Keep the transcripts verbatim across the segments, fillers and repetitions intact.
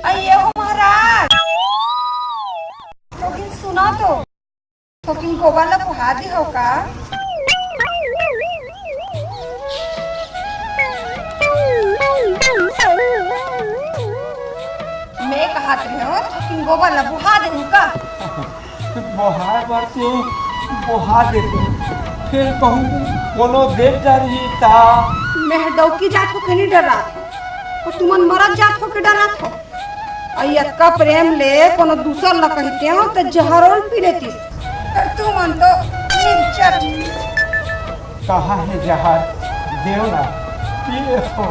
अइये हो महाराज, थोकिन सुना तो, थोकिन गोबर ला बोहा दे हो का? मैं कहत रहे हो, थोकिन गोबर ला बोहा दे हो का? बोहाय बर ते बोहा देते, फिर कहूँ कोनो देख डरही ता। मैं डौकी जात हो के नहीं डरात, तो तुमन मरत जात हो के डरात हो। अई अतका प्रेम ले कोनो दूसर ला कहिते हो तो जहर ओल पी लेतीस। पर तुमन तो निर्चट। कहाँ हे जहर? देव ना, पिए हो।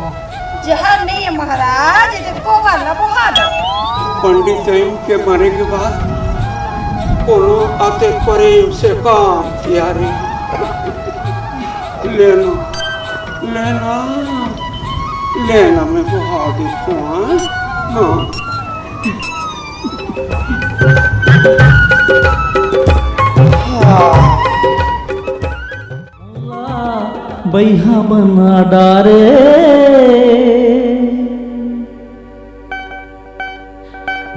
जहर नहीं है महाराज, ये गोबर ला बोहा दो। पंडित जी के मरे के बाद कोनो आते प्रेम से काम किया रे। लेना, लेना, लेना, मैं बोहा देती हूँ, हाँ? हाँ। मोला बइहा बना डारे,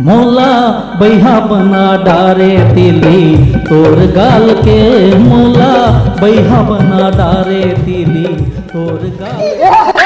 मोला बइहा बना डारे तिली तोर गाल के, मोला बइहा बना डारे तिली तोर गाल।